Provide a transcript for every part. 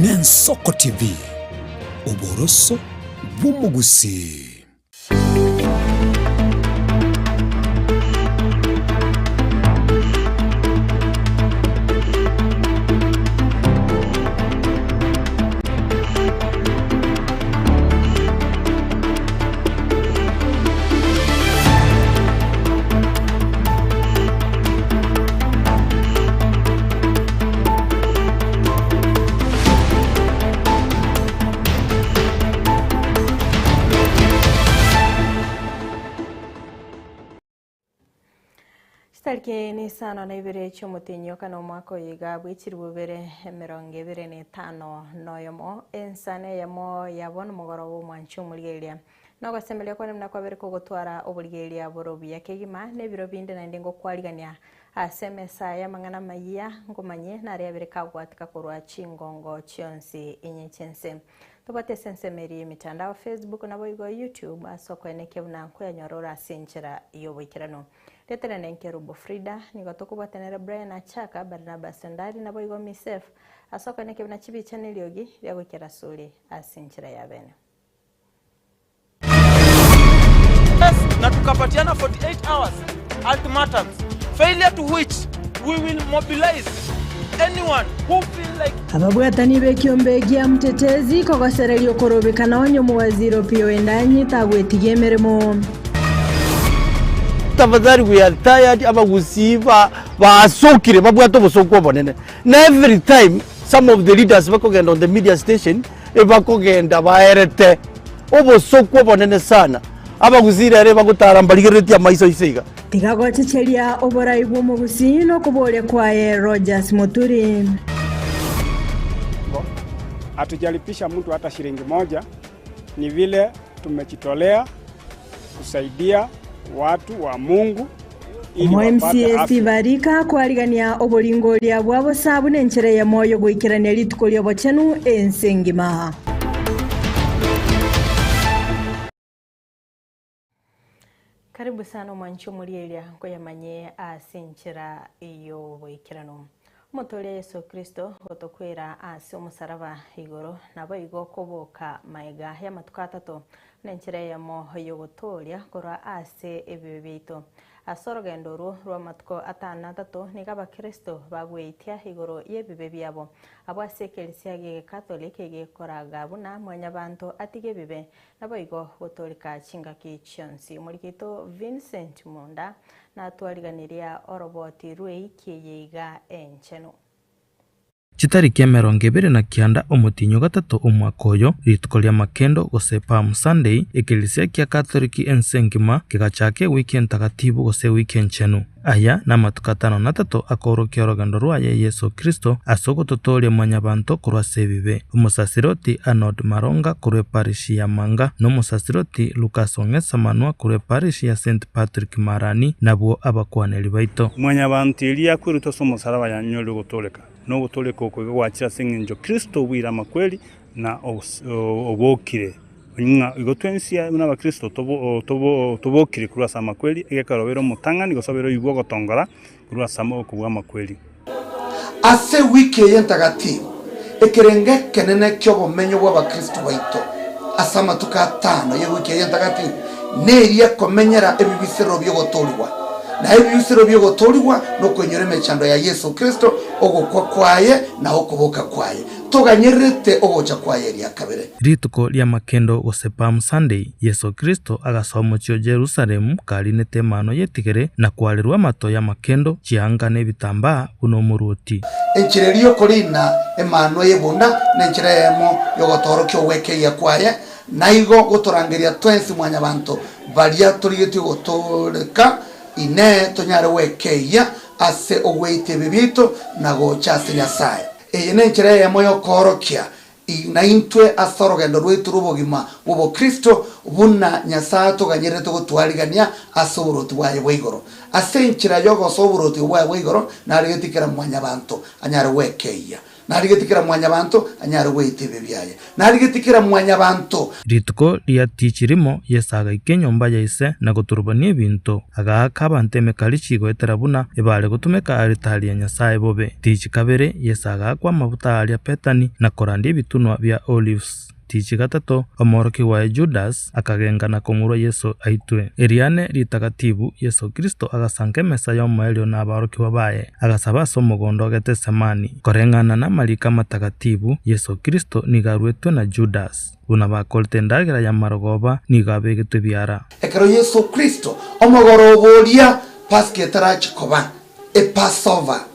Nensoko TV, oboroso bw'omogusii. Chitariki nisano na ibere chi'omotienyi o kane omwaka oyo iga bw'echilifu ibere emerongo ebere na etano na oyomo, ensano eyemo ya bono omogoroba omwanchi omorigereria. Nogosemeria kwane buna kwabere kogotwara oborigereria bore obuya kegima, na ebiro binde naende ngokwarigania ase emesa y'amang'ana amayia, ngomanye naria abere kagwatika korwa chingongo chionsi inye chi'ense. Tobwate ase ensemo eria y'emitandao, Facebook naboigo YouTube, ase okoenekia buna nkoyanyora ore ase enchera y'oboikeranu. Rietera nenkerubo Frida, nigo tokobwatanera Brian Achaka, Barnabas Ondari naboigo Misef, ase okoenekia buna chibicha neriogi riagoikera asore ase enchera ya bene. Na tukapatiana 48 hours ultimatums failure to which we will mobilize anyone who feel like Ababwatani b'ekiombe gia Mtetezi kogosereria okorobekana onye omowaziri Opiyo Endanyi tagwetigia emeremo. Tafadhali we are tired abagusii ba basokire babwate obosoku obonene na every time some of the leaders bakogenda on the media station ebakogenda baerete obosoku obonene sana abagusii rero ebagotara mbarigereretie amaiso inse iga. Tiga gochecheria oborai bw'omogusii na okoboria kwaye Rogers Muturi. Hatujalipisha mtu hata shilingi moja, ni vile tumejitolea kusaidia watu wa Mungu ili Omo wapate MCA afya. Steve Arika kwarigania oboringoria bwa bosa buna enchera eyemo y'ogoikerania rituko ri'obochenu ense engima. Karibu sana omwanchi omorieria nkoyamanye ase enchera y'oboikeranu. Omotoria Yeso Kristo gotokwera ase omosaraba igoro naboigo koboka maega y'amatuko atato nenchera eyemo y'ogotooria korwa ase ebibe biaito. Ase orogendo orwo rw'amatuko atano na atato nigo abakristo bagweitia igoro y'ebibe biabo. Abwo ase ekerisia gi'egekatoliki egekoraga buna mwanyabanto atige ebibe Naboigo gotooreka chingaki chionsi. Omoriki oito Vincent Munda natwariganiria oroboti rw'eiki eye iga enchenu. Chitariki 29 omotienyi o gatato omwaka oyo, rituko ri'amakendo gose Palm Sunday, ekerisia kia Katoliki ense engima kegachaka ewiki entagatibu gose ewiki enchenu. Aya namatuko atano na atato akoorokia orogendo rwaye Yeso Kristo ase ogototooria mwanyabanto korwa ase ebibe. Omosasiroti Arnold Maronga korwa eparishi ya Manga na omosasiroti Lucas Ong'esa Manwa korwa eparishi ya Saint Patrick Marani nabwo abakwaneri baito. Mwanyabanto eria yakwerutwe ase omosaraba yanyorire ogotooreka, na ogotooreka oko iga gwachire ase engencho Kristo obuire amakweri na obokire. Ng'a igo twensi buna abakristo tobokire korwa ase amakweri, egekero obeire omotang'ani gose obeire oigwe ogotongora korwa ase okobua amakweri. Ase ewiki eye entagatifu, ekerengo ekenene ki'obomenyo bw'abakristo baito ase amatuko atano y'ewiki eye entagatifu neria ekomenyera ebibisero bi'ogotoorigwa. Na ebibisero bi'ogotoorigwa nokoinyora emechando ya Yeso Kristo, ogokwa kwaye na okoboka kwaye. Toganyererete ogocha kwaye eria kabere. Rituko ri'amakendo gose Palm Sunday, Yeso Kristo agasoa omochie o Jerusalemu karinete emano y'etigere na kwarerwa amato y'amakendo, chianga na ebitambaa buna omoruoti. Enchera eria y'okorina emanwa y'ebunda nenchera eyemo y'ogotoorokia ogwekeyia kwaye, na igo gotorangeria twensi mwanyabanto baria torigetie gotooreka, Inee, tonyare gwekeyia ase ogweitia ebibe biaito na gocha ase Nyasae? Eye nenchera eyemo y'okoorokia naintwe ase orogendo rwaito rw'obogima bw'obokristo buna Nyasae atoganyererete gotwarigania ase oboruoti bwaye bwa igoro. Ase enchera y'ogosoa oboruoti bwaye bwa igoro narigetie kera mwanyabanto anyare gwekeyia. Narigetie kera mwanyabanto anyare goeta ebibe biaye. Narigetie kera mwanyabanto. Rituko ria tichi rimo Yeso agaika enyomba ya ise na goturubania ebinto, agaaka abanto emekarichi goetera buna ebare gotumeka alitari ya Nyasae bobe. Tichi kabere Yeso agaakwa amabuta aaria Bethani na korandia ebitunwa bia Olives. Tichi gatato, omworokigwa oye Judas akagenka na kong'urwa Yeso aitwe. Eriane ritagatibu, Yeso Kristo agasanka emesa y'omoerio na aborokigwa baye, agasaba ase omogondo o Getesemani. Koreng'ana namariko amatagatibu, Yeso Kristo nigo aruetwe na Judas. Buna bakorete endagera y'amarogoba, nigo abegetwe ebiara. Ekero Yeso Kristo, omogoroba oria Pasika etarachi koba, Epasova,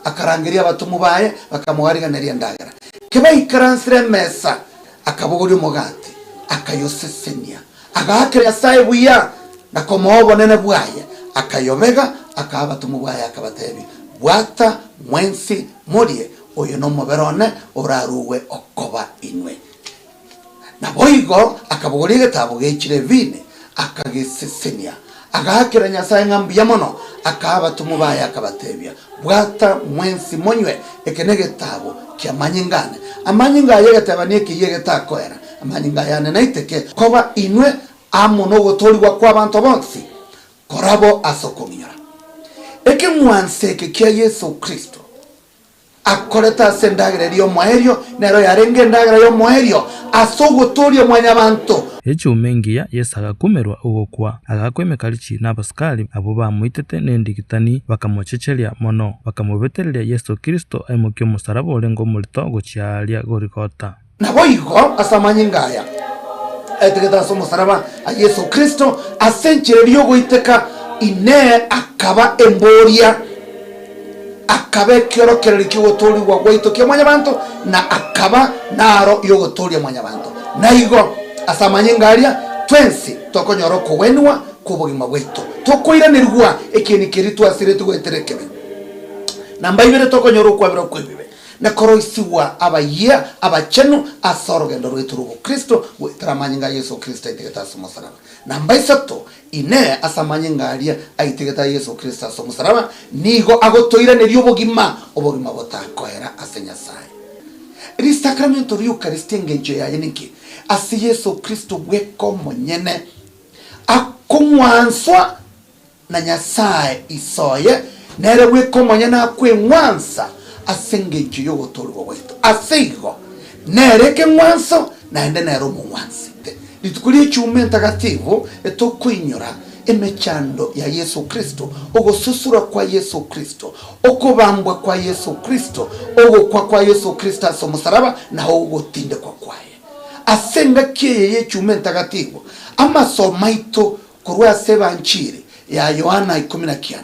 akarangeria abatomwa baye, bakamoariganeria endagera. Kebaikaransire emesa, akabogoria omogati, akayosesenia, agaakera Nyasae buya, na komoa obonene bwaye, akayobega, akaa abatomwa baye, akabatebia, Bwata mwensi morie, oyo nomobere one orarugwe okoba inwe. Naboigo akabogoria egetaabo gechire evini, akagesesenia, agaakera Nyasae ng'a mbuya mono, akaa abatomwa baye akabatebia, Bwata mwensi monywe, eke negetaabo ki'amanyinga ane. Amanyinga aya egetebani ekeyia egetakoera, amanyinga aya ane naiteke koba inwe amo nogotoorigwa kw'abanto bonsi, korabo ase okong'inyora. Ekeng'wanso eke kia Yeso Kristo Akorete ase endagera eria y'omoerio, nero yarenge endagera y'omoerio ase ogotooria mwanyabanto. Echuma engiya Yeso agakumerwa ogokwa, agaakwa emekarichi na abasikari abwo bamoitete nendigitani, bakamochecheria mono, bakamobetereria Yeso Kristo aimokie omosaraba orenge omorito gochia aaria Goligota. Naboigo ase amanyinga aya aetegete ase omosaraba a Yeso Kristo, ase enchera eria y'ogoiteka, Inee, akaba emboria, akaba ekiorokererio ki'ogotoorigwa gwaito kia mwanyabanto, na akaba naro y'ogotooria mwanyabanto. Na igo ase amanyinga aria twensi tokonyora okogwenigwa kw'obogima bwaito, tokoiranerigwa ekieni keria twasiretie goetera ekebe. Namba ibere tokonyora okwaberwa kw'ebibe. Na koroisigwa abayia abachenu ase orogendo rwaito rw'obokristo goetera amanyinga a Yeso Kristo aitegete ase omosaraba. Namba isato, Inee, ase amanyinga aria aitegete a Yeso Kristo ase omosaraba nigo agotoiraneria obogima, obogima botakoera ase Nyasae? Risakramento ri'Eukaristia engencho yaye ninki? Ase Yeso Kristo bweka omonyene akong'wanswa Na Nyasae Ise oye nere bweka omonyene akweng'wansa ase engencho y'ogotoorigwa gwaito. Ase igo, nere ekeng'wanso, naende nere omong'wansete. Rituko ri'Echuma Entagatifu etokoinyora emechando ya Yeso Kristo, ogosusura kwa Yeso Kristo, okobambwa kwa Yeso Kristo, ogokwa kwa Yeso Kristo ase omosaraba, na ogotindekwa kwaye. Ase engaki eye y'Echuma Entagatifu, amasomo aito Korwa ase Ebanchiri ya Yohana 19,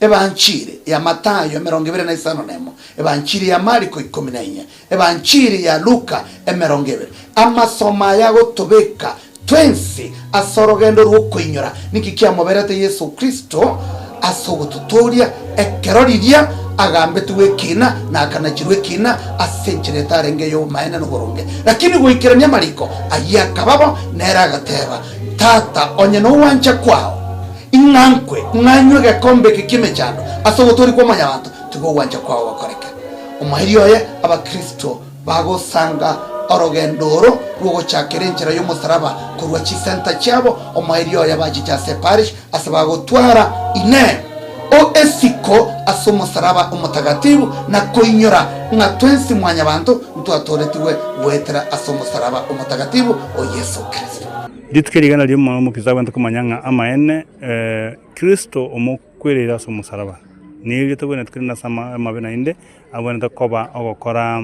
Ebanchiri ya Mathayo 25, Ebanchiri ya Mariko 14, Ebanchiri ya Luka 20. Amasomo aya agotobeka twensi ase orogendo rw'okoinyora ninki kiamoberete Yeso Kristo ase ogototooria ekero riria agambetigwe ekiina na akanachirwa ekiina ase enchera etarenge ey'obomaene na oboronge. Lakini goikerania amariko ayio akaba bo, nere agateba, Tata, onye nogwancha kwao, ing'a nkwe, ng'a nywe egekombe eke ki'emechando ase ogotoorigwa kwa mwanyabanto, tiga ogwancha kwao gokoreke. Omoerio oye Abakristo bagosanga orogendo oro rw'ogochakera enchera y'omosaraba korwa chisenta chiabo, omoerio oye bachiche ase eparish ase bagotwara Inee! O esiko ase omosaraba omotagatifu na koinyora ng'a twensi mwanyabanto ntwatooretigwe goetera ase omosaraba omotagatifu o Yeso Kristo. Rituko eri rigana ri'Omwana Omokristo agwenerete komanya ng'a amaene Kristo omokwereire ase omosaraba. Nigo togwenerete korenda ase amabe naende agwenerete koba ogokora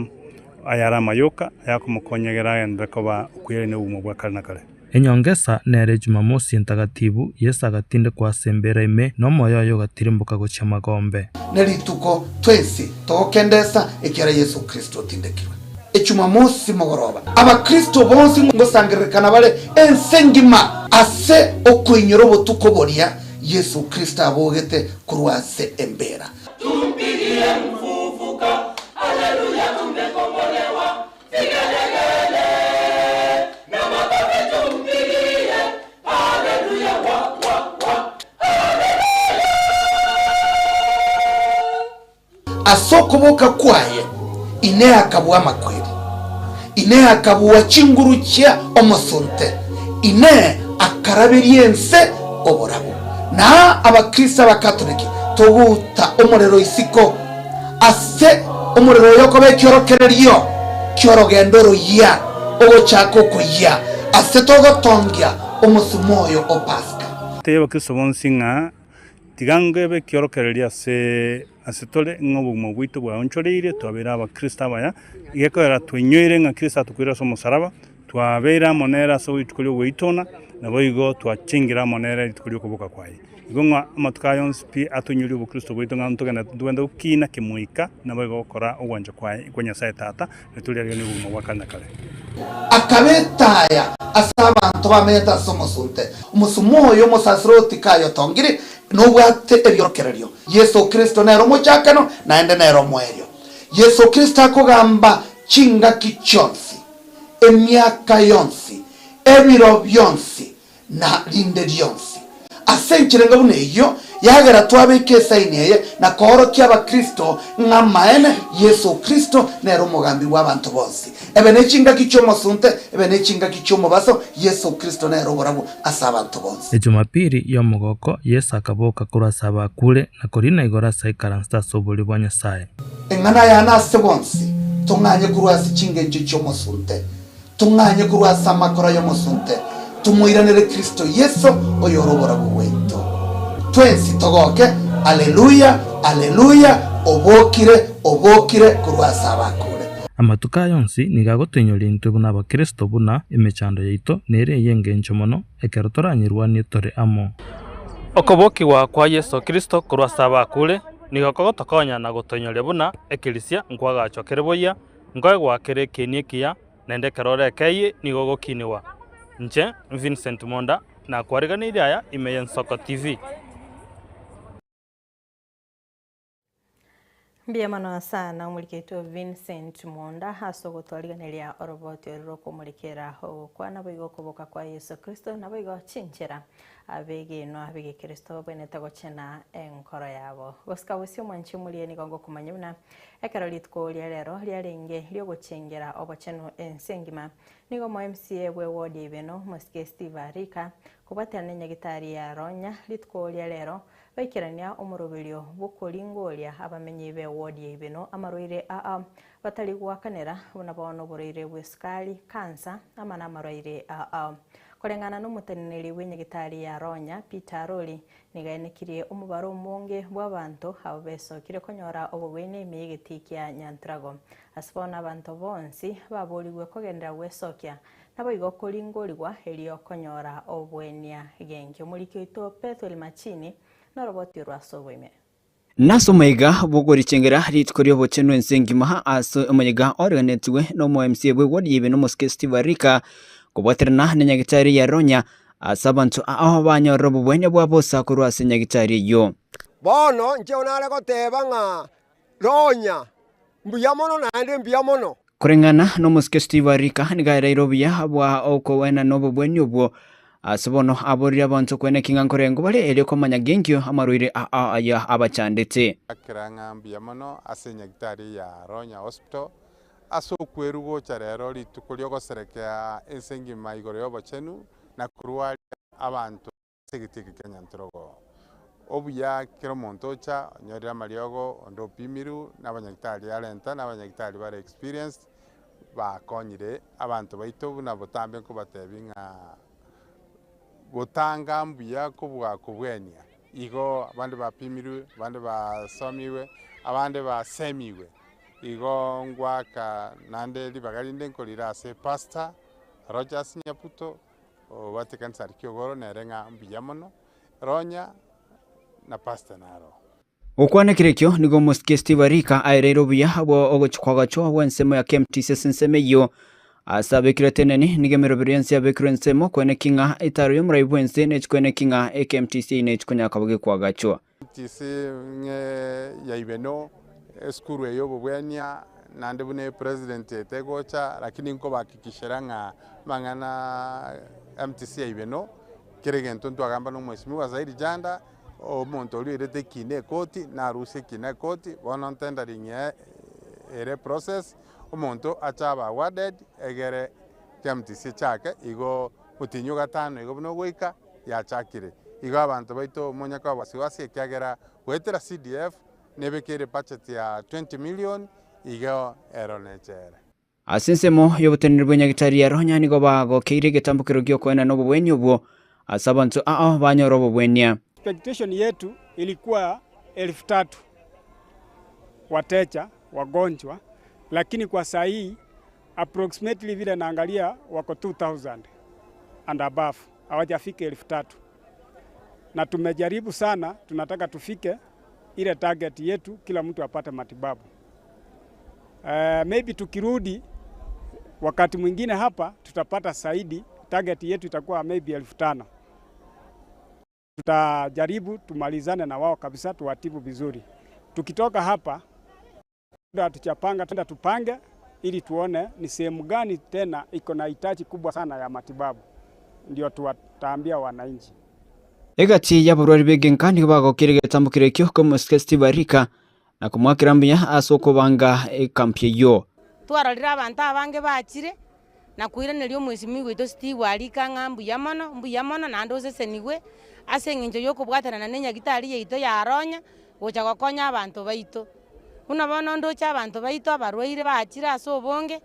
ayare amayoka ayakomokonya egere agenderere koba okoirania obogima bwa kare na kare. Enyongesa nere Jumamosi Entagatibu, Yeso agatindekwa ase embeera ime, na omoyo oye ogatirimboka gochia magombe. Ne rituko twensi togokendesa ekiara Yeso Kristo otindekirwe. Echumamosi mogoroba, Abakristo bonsi ngosangererekana bare ense engima ase okoinyora obotuko boria Yeso Kristo abogete korwa ase embeera. Ase okoboka kwaye. Inee akabua amakweri? Inee akabua chinguru chia omosunte? Inee akaraberia ense oborabu? Na Abakristo Abakatoliki togouta omorero isiko ase omorero oyo okoba ekiorokererio ki'orogendo oroyia ogochaka okoyia ase togotongia omosumo oyo o Pasika. Tebia Abakristo bonsi ng'a tiga ngebe ekiorokererio ase ase tore ng'a obogima bwaito bwaonchoreire, twabeire Abakristo abaya, gekoera twainyoire ng'a Kristo atokwire ase omosaraba, twabeire amo nere ase rituko ri'ogoitona, naboigo twachengire amo nere rituko ri'okoboka kwaye. Igo ng'a amatuko aya onsi pi atoinyorie obokristo bwaito ng'a ntogende ntogende gokina kemoika, naboigo gokora ogwancha kwaye kwa Nyasae Tata, na toriarigie obogima bwa kare na kare. Akaba etaya ase abanto bamenyete ase omosunte. Omosumo oyo omosasiroti kayotongire, nobwate ebiorokererio. Yeso Kristo nere omochakano, naende nere omoerio. Yeso Kristo akogamba chingaki chionsi, emiaka yonsi, ebiro bionsi, na rinde rionsi. Ase enchera enga buna eyio, yagera twabeka esaini eye na koorokia Abakristo ng'a amaene Yeso Kristo nere omogambi bw'abanto bonsi. Ebe ne chingaki chi'omosunte, ebe ne chingaki chi'omobaso, Yeso Kristo nere oborabu ase abanto bonsi. Ejumapiri y'omogoko, Yeso akaboka korwa ase abakure, na korina igoro ase aikaransete ase oborio bwa Nyasae. Eng'ana yane ase bonsi, tong'anye korwa ase chingencho chi'omosunte, Tong'anye korwa ase amakora y'omosunte, tomoiranere Kristo Yeso, oyore oborabu bwaito. Twensi togoke, Aleluya, Aleluya, obokire, obokire korwa ase abakure. Amatuko aya onsi nigo agotoinyoria intwe buna Abakristo buna emechando yaito nere ey'engencho mono ekero toranyerwanie tore amo. Okobokigwa kwa Yeso Kristo korwa ase abakure nigo kogotokonya na gotoinyoria buna ekerisia nkoagachwa kere boyia, nkoegwa kere ekieni ekiya, naende ekero ore ekeyie nigo ogokinigwa. Inche Vincent Monda nakwariganeirie aya ime y'Ensoko TV. Mbuya mono sana omoriketwe Vincent Monda ase ogotwariganeria oroboti oro rokomorekera ogokwa naboigo okoboka kwa Yeso Kristo naboigo chinchera abegenwa b'egekristo babwenerete gochena enkoro yabo. Gosika gose omwanchi omorie nigo ngokomanya buna Ekero rituko ria rero riarenge riogochengera obochenu ense engima, nigo omo MCA bwe ward ya Ibeno, Omosike Steve Arika, kobwaterana nenyagitari ya Ronya rituko ria rero baikerania omoroberio bw'okoringoria abamenyi be ward ya Ibeno amarwaire aa batari goakanera buna bono oborwaire bw'esukari, cancer ama namarwaire aa. Koreng'ana nomoteneneri bw'enyagitari ya Ronya, Peter Arori, Nigo aenekirie omobaro omonge bw'abanto abwo besokire konyora obogwenia ime y'egetii kia Nyanturago. Ase bono abanto bonsi baborigwe kogenderera gwesokia, naboigo koringorigwa erio konyora obogwenia genki. Omoriki oito Pethuel Machini noroboti orwo ase oboime. Nase omoyega bw'okorichengera rituko ri'obochenu ense engima ase omoyega oreganetigwe n'omo-MCA bw'eward ya Ibeno omosike Steve Arika kobwaterana na nyagitari ya Ronya ase abanto ao banyorire obobwania bwa bosa korwa ase nyagitari eyio. Bono inche nare goteba ng'a Ronya, mbuya mono naende mbuya mono. Koreng'ana nomosike Steve Arika nigo aereire obuya bwa okogwena nobobweni obwo ase bono aborire abanto kwene ki ng'a nkorengo bare erio komanya genkio amarwaire aa aya abachandete. Akera ng'a mbuya mono ase enyagitari ya Ronya Hospital ase okwerwa gocha rero rituko riogoserekea ense engima igoro y'obochenu na korwaria abanto. Ase egetii eke kia nyantrogo, obuya kera omonto ocha onyorire amariogo, onde opimirwe na abanyagitari arenta na abanyagitari bare experienced, bakonyire abanto baito buna botambe nkobatebia ng'a gotanga mbuya kobua kobwenia. Igo abande bapimirwe, abande basomiwe, abande basemiwe, igo ngwaka naende ribaga rinde nkorira ase pastor Rogers Nyabuto. Obwate ekanisa aria ki'ogoro nere ng'a mbuya mono, Ronya na pastor naro. Gokwana ekerekio nigo omosike Steve Arika aereire obuya bwa ogochia kwagachwa gw'ensemo ya KMTC ase ensemo eyio. Ase abekirwe eteneni, nigo emeroberi y'ense yabekirwe ensemo kweneki ng'a etaro y'omorai bw'ense nechi kweneki ng'a eKMTC nechi konyara koba gekwagachwa. KMTC ng'e ya Ibeno, esukuru eye y'obobwenia, naende buna epresident etegocha, lakini nkobahakikishera ng'a amang'ana MTC ya Ibeno, kera egento ntwagamba na omwesimigwa Zaidi Janda, omonto oria oirete ekina ekoti, narusie ekina ekoti, bono ntendering ere process, omonto ache abe awarded egere KMTC echake igo motienyi ogatano igo buna ogoika yachakire. Igo abanto baito monye koba wasiwasi ekiagera goetera CDF nebekere budget ya 20 million igo ero nechere. Ase ensemo y'oboteneneri bwe Nyagitari ya Ronya nigo bagokeire egetambokero gi'okoenana obobwenia obwo ase abanto ao banyore obobwenia. Expectation yetu ilikuwa elfu tatu wateja wagonjwa, lakini kwa saa hii approximately vile naangalia wako 2000 and above, hawajafika elfu tatu na tumejaribu sana, tunataka tufike ile target yetu, kila mtu apate matibabu. Uh, maybe tukirudi wakati mwingine hapa tutapata zaidi, target yetu itakuwa maybe 5000. Tutajaribu tumalizane na wao kabisa, tuwatibu vizuri. Tukitoka hapa hatuchapanga, tenda tupange ili tuone ni sehemu gani tena iko na hitaji kubwa sana ya matibabu, ndio tuwataambia wananchi. Egati y'abarwari b'egenka nigo bagokire egetambokero ekio ki'omosike Steve Arika na komoakera mbuya ase okobanga ekampi eyio. Twarorire abanto abange bachire, na koiraneria omwesimigwa oito Steve Arika ng'a mbuya mono, mbuya mono naende osesenigwe ase eng'encho y'okobwatanana na enyagitari yaito ya Ronya gocha gokonya abanto baito. Buna bono ndoche abanto baito abarwaire bachire ase obonge,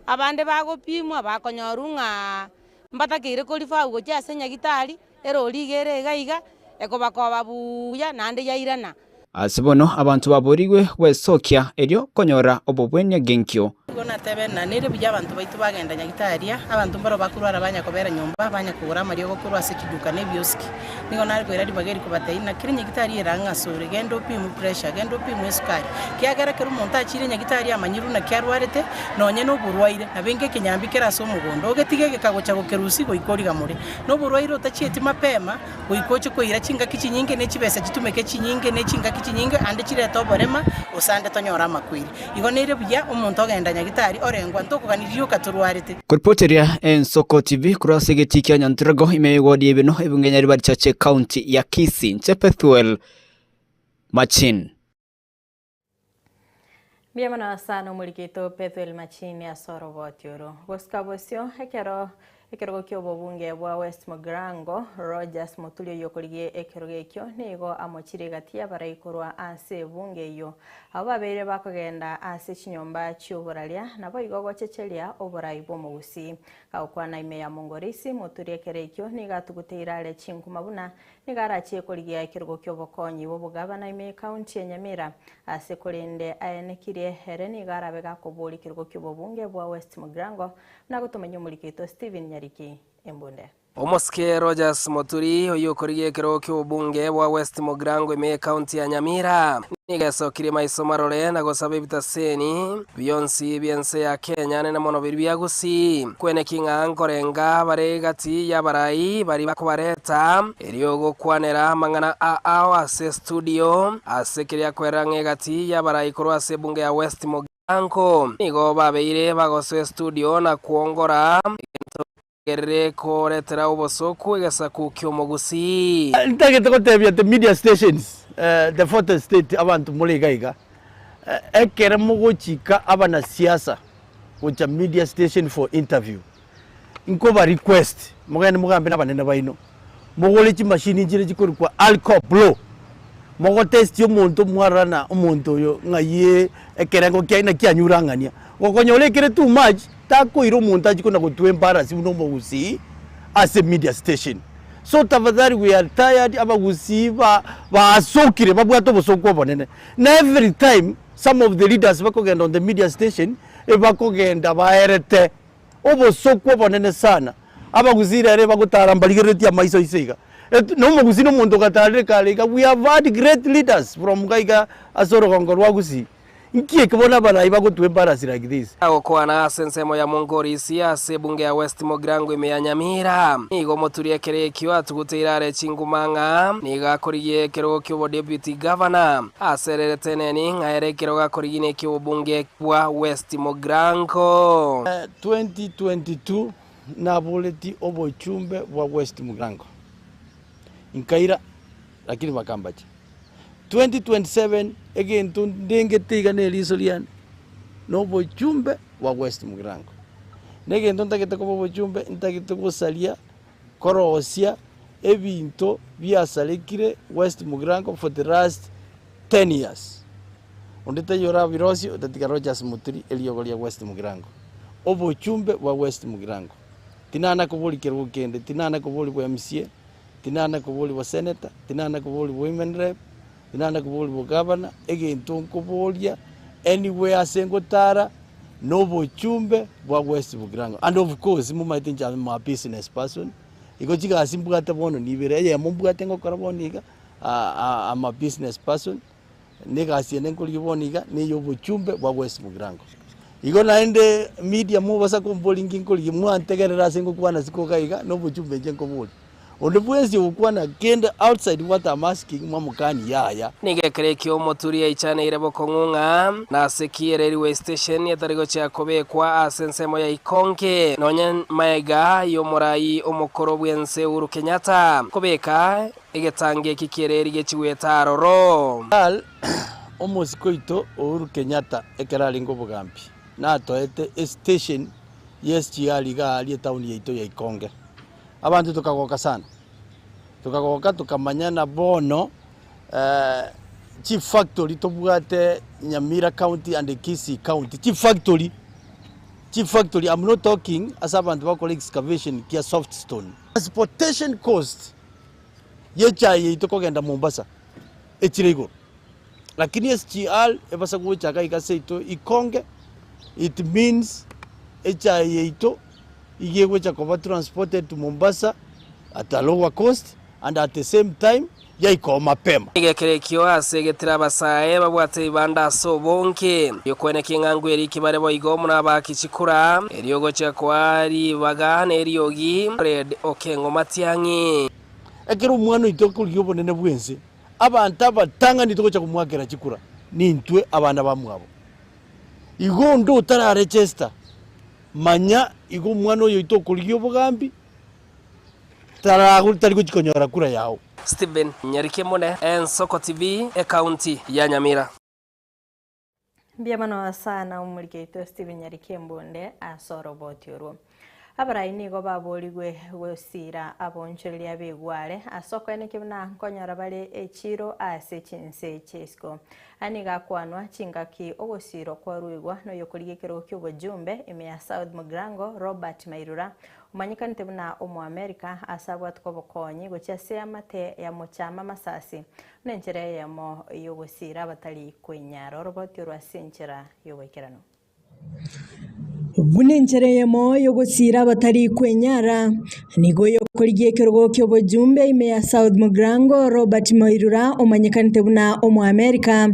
abande bagopimwa bakonyorwa ng'a mbatakeire korifagwa gochia ase enyagitari, Erori iga ere iga iga, ekobakoba buya, naende yairana. Ase bono abanto baboorigwe gwesokia erio konyora obobwenia genkio. Nigo natebe ng'a nere buya abanto baito bagenda nyagitari aria, abanto mbaro bakorwara banya kobera nyomba, banya kogora amariogo korwa ase chiduka na ebiosiki. Nigo nare koira ribaga eri kobatebia ng'a kera nyagitari ere ang'e asore, genda opimwe pressure, genda opimwe esukari, kiagera ekero omonto achiire nyagitari amanyirwe naki arwarete, nonye na oborwaire, nabo enga ekenyambi kere ase omogondo, ogetige egeka gocha gokerusia goika origamore. Noborwaire otachieti mapema, goika oche koira chingaki chinyinge ne chibesa chitumeke chinyinge ne chingaki chinyinge, ande chirete oborema, gose ande tonyore amakweri. Igo nere buya omonto ogenda nyagitari orengwa, ntokogani rioka torwarete. Koripoteria Ensoko TV korwa ase egetii kia Nyantrago ime y'ewodi y'Ebino ebunge Nyaribari Church County ya Kisii inche Pethuel Machin. Mbuya mono sana omorikito Pethuel Machini ase oroboti oro. Gosika bosio ekero ekerogo kia obobunge bwa West Mugirango, Rogers Muturi oyio okorigia ekerogo ekio nigo amochire egati y'abarai korwa ase ebunge eyio. Abwo babeire bakogenda ase chinyomba chi'oboraria naboigo gochecheria oborai bw'omogusii. Gagokwana ime ya Mongorisi, Muturi ekero ekio nigo atuguteire are chinkuma buna Nigo arachie korigia ekerogo ki'obokonyi bw'obogabana ime y'Ekaunti ya Nyamira, ase korende aenekirie ere nigo arabe gakoboria ekerogo ki'obobunge bwa West Mugirango buna gotomanyia omoriki oito Stephen Nyariki Embunde. Omosike Rogers Moturi, oyio okorigia ekerogo ki'obobunge bwa West Mugirango ime y'Ekaunti ya Nyamira, nigo esokirie maiso marore na gosaba ebitaseni bionsi bi'ense ya Kenya nene mono biria bia Gusii, kweneki ng'a nkorenga bare gati y'abarai baria bakobareta erio gokwanera amang'ana a ao ase estudio ase keria kwerera ng'a egati y'abarai korwa ase ebunge ya West Mugirango nigo babeire bagosoa estudio na kwongora egento Gerere koretera obosoku egesaku ki'omogusii. Ntagete gotebia the media stations, the fourth estate abanto more iga iga, ekere mogochika abanasiasa gocha media station for interview, nkoba request mogende mogambe na abanene baino, mogore chimashini nchire chikorokwa alcohol blow, mogotesti omonto mwarora na omonto oyo ng'ai ekerengo kiaye naki anyurang'ania, gokonyora ekere too much. Takoira omonto achie kona gotwa embarasi buna omogusii ase media station. So tafadhali we are tired abagusii ba basokire babwate obosoku obonene. Na every time some of the leaders bakogenda on the media station ebakogenda baerete obosoku obonene sana. Abagusii rero ebagotara mbarigereretie amaiso inse iga. Na omogusii na omonto ogatarire kare iga we have had great leaders from iga iga ase orogongo rwa gusii. Nki eke bono abarai bagotwa embarasi like this? Agokwana ase ensemo ya Mongorisi ase ebunge ya West Mugirango ime ya Nyamira, nigo omoturi ekero ekio atuguteire are chinguma ng'a nigo akorigia ekerogo ki'obodeputy governor ase ererete eneni ng'a ere ekerogo akorigia neki'obobunge bwa West Mugirango. 2022 naboreti obochumbe bwa West Mugirango nkaira lakini bakambacha. 2027 egento ndengete iga ne eriso riane. na obochumbe bwa West Mugirango. Na egento ntagete koba obochumbe, ntagete gosaria, korosia ebinto biasarekire West Mugirango for the last 10 years. Onde taiyo orabirosie otatiga Rodgers Muturi eriogo ria West Mugirango. Obochumbe bwa West Mugirango. Tinana koboria kerogo kende, tinana koboria bwa MCA, tinana koboria bwa senator, tinana koboria bwa women rep, tinana koboria bwa governor, egento nkoboria anywhere ase ngotara na obochumbe bwa West Mugirango. And of course momaete inche am a business person, igo chigasi mbwate bono nibere, eyemo mbwate ngokora bono iga, am a business person, na egasi ende nkorigia bono iga, na eya obochumbe bwa West Mugirango. Igo naende media mobasa komboria inki nkorigia, mwantegerera ase ngokwana isiko iga iga, na obochumbe inche nkoboria. Onde bwensi ogokwana kende outside what am asking mwamokani yaya. Nigo ekero ekio omoturi aichaneire bokong'u ng'a nase ki erailway station etari gochia kobekwa ase ensemo ya Ikonge nonya maega y'omorai omokoro bw'ense Uhuru Kenyatta kobeka egetangi eki ki'ereri gechigwete aroro. Al omosike oito Uhuru Kenyatta ekero arenge obogambi natoete estation ye SGR iga aria etown yaito ya Ikonge. Abanto tokagoka sana, tokagoka tokamanya na bono chifactory tobwate Nyamira county and Kisii county, chifactory, chifactory am not talking ase abanto bagokora excavation kia soft stone. Transportation cost ya echae yaito kogenda Mombasa echire igoro, lakini SGR ebasa gocha iga iga seito ikonge, it means echae yaito iga egocha koba transported to Mombasa at a lower cost and at the same time yaikoo mapema. Nigo ekero ekio ase egetire abasae babwate ebibanda ase obonge, ri'okweneka eng'ango eriki bare boigo buna abaaki chikura, erio ogochia koa ribaga na eriogi Fred Okeng'o Matiang'i. Ekero omwana oito akorigia obonene bw'ense, abanto abatang'ani togocha komoakera chikura nintwe abana bamwabo. Igo onde otararegester, manya igo omwana oyo oito okorigia obogambi, tari gochia konyora kura yao. Stephen Nyarikemune, Ensoko TV, Ekaunti ya Nyamira. Mbuya mono sana omoriki oito Stephen Nyarikembunde ase oroboti orwo. Abarai nigo baborigwe gosiira aboonchoreria b'egware ase okoenekia buna nkonyora bare echiiro ase chinse chi'isiko. Aya nigo akwanwa chingaki ogosiirwa kwaruigwa noyokorigia ekerogo ki'obojumbe ime ya South Mugirango Robert Mairura omanyekanete buna Omoamerika ase abwatwe obokonyi gochia ase eamate ya Mochama Masasi buna enchera eyemo y'ogosiira abatari kwenyara oroboti orwo ase enchera y'oboikeranu. Buna enchera eyemo y'ogosiira abatari kwenyara, nigo oyokorigia ekerogo ki'obojumbe ime ya South Mugirango Robert Mairura omanyekanete buna Omoamerika,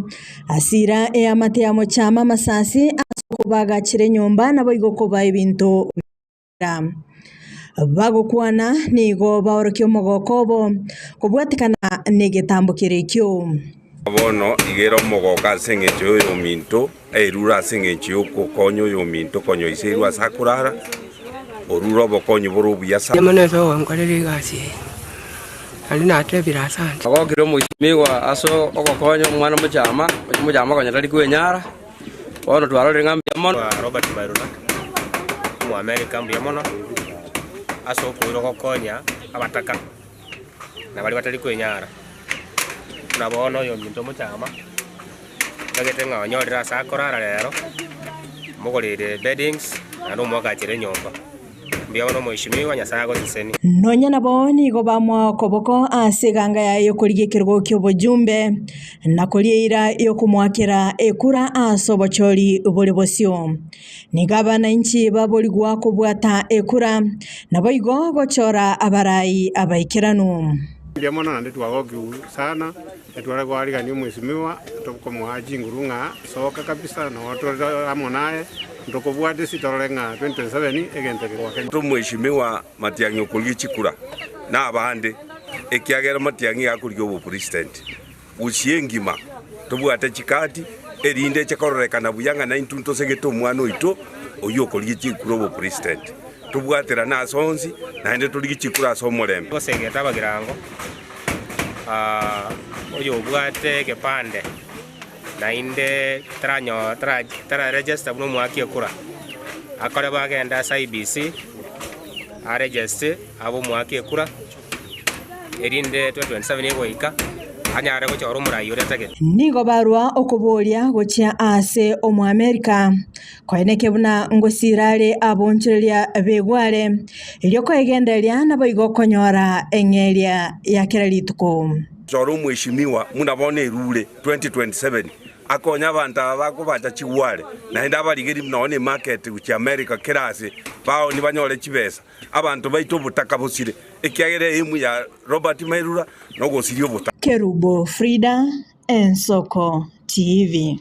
asiira eamate ya Mochama amasasi ase okobaagachera enyomba naboigo kobaa ebinto bi'okoira. Bagokwana nigo baorokia omogoko obo kobwatekana negetambo keria ekio. Bono iga ere omogoko ase engencho y'oyominto, aerure ase engencho y'ogokonya oyominto konya oiseirwe ase akorara, orure obokonyi bore obuya sana. Mono ase ogonkorera egasi eye, naende natebire asante. Agokire omoisimigwa ase ogokonya omwana omochama, omochama konya tari kwenyara. Bono twarorire ng'a mbuya mono. Robert Mairura, Omoamerika, mbuya mono ase okoirwa gokonya abataka na baria batari kwenyara. Buna bono oyominto omochama, ntagete ng'a onyorire ase akorara rero, omogoreire beddings naende omoagachere enyomba. Mbuya mono omweshimiwa, Nyasae agosesenie. Nonya nabo nigo bamoa okoboko ase eganga yaye y'okorigia ekerogo ki'obojumbe, na koria eira y'okomoakera ekura ase obochori bore bosio. Nigo abanainchi baborigwa kobwata ekura, naboigo gochora abarai abaikeranu. Mbuya mono naende twagokigwa sana, etware koarigania omwesimiwa, tokomoa chinguru ng'a soka kabisa noo tore amo naye, ntokobwate ase torore ng'a 2027 egento eke gwakenya. Omweshimiwa Matiang'i okorigia chikura na abande, ekiagera Matiang'i iga akorigia obopresident gusii engima, tobwate chikadi erinde eche kororekana buya ng'a naintwe ntosegete omwana oito oyio okorigia chikura obopresident. Tobwaterane ase onsi naende torigie chikura ase omorembe. Gosegeta abagirango, oyobwate egepande. Naende taranyo tara tararegister buna omwaki ekura, akore bo agende ase IEBC, aregeste abe omwaki ekura, erinde 2027 egoika, anyare gochora omorai oria atagete. Nigo barua okoboria gochia aase Omoamerika, koeneke buna ngosira are abonchoreria b'egware, erio koegendereria naboigo konyora eng'eria ya kera rituko. Chora omweshimiwa buna bono erure 2027 akonye abanto aba bakobacha chigware naende abarigeri nonya ne market gochia America kera ase baoni banyore chibesa. Abanto baito obotaka bosire ekiagera aim ya Robert Mairura nogosiria obotaka. Kerubo Frida, Ensoko TV.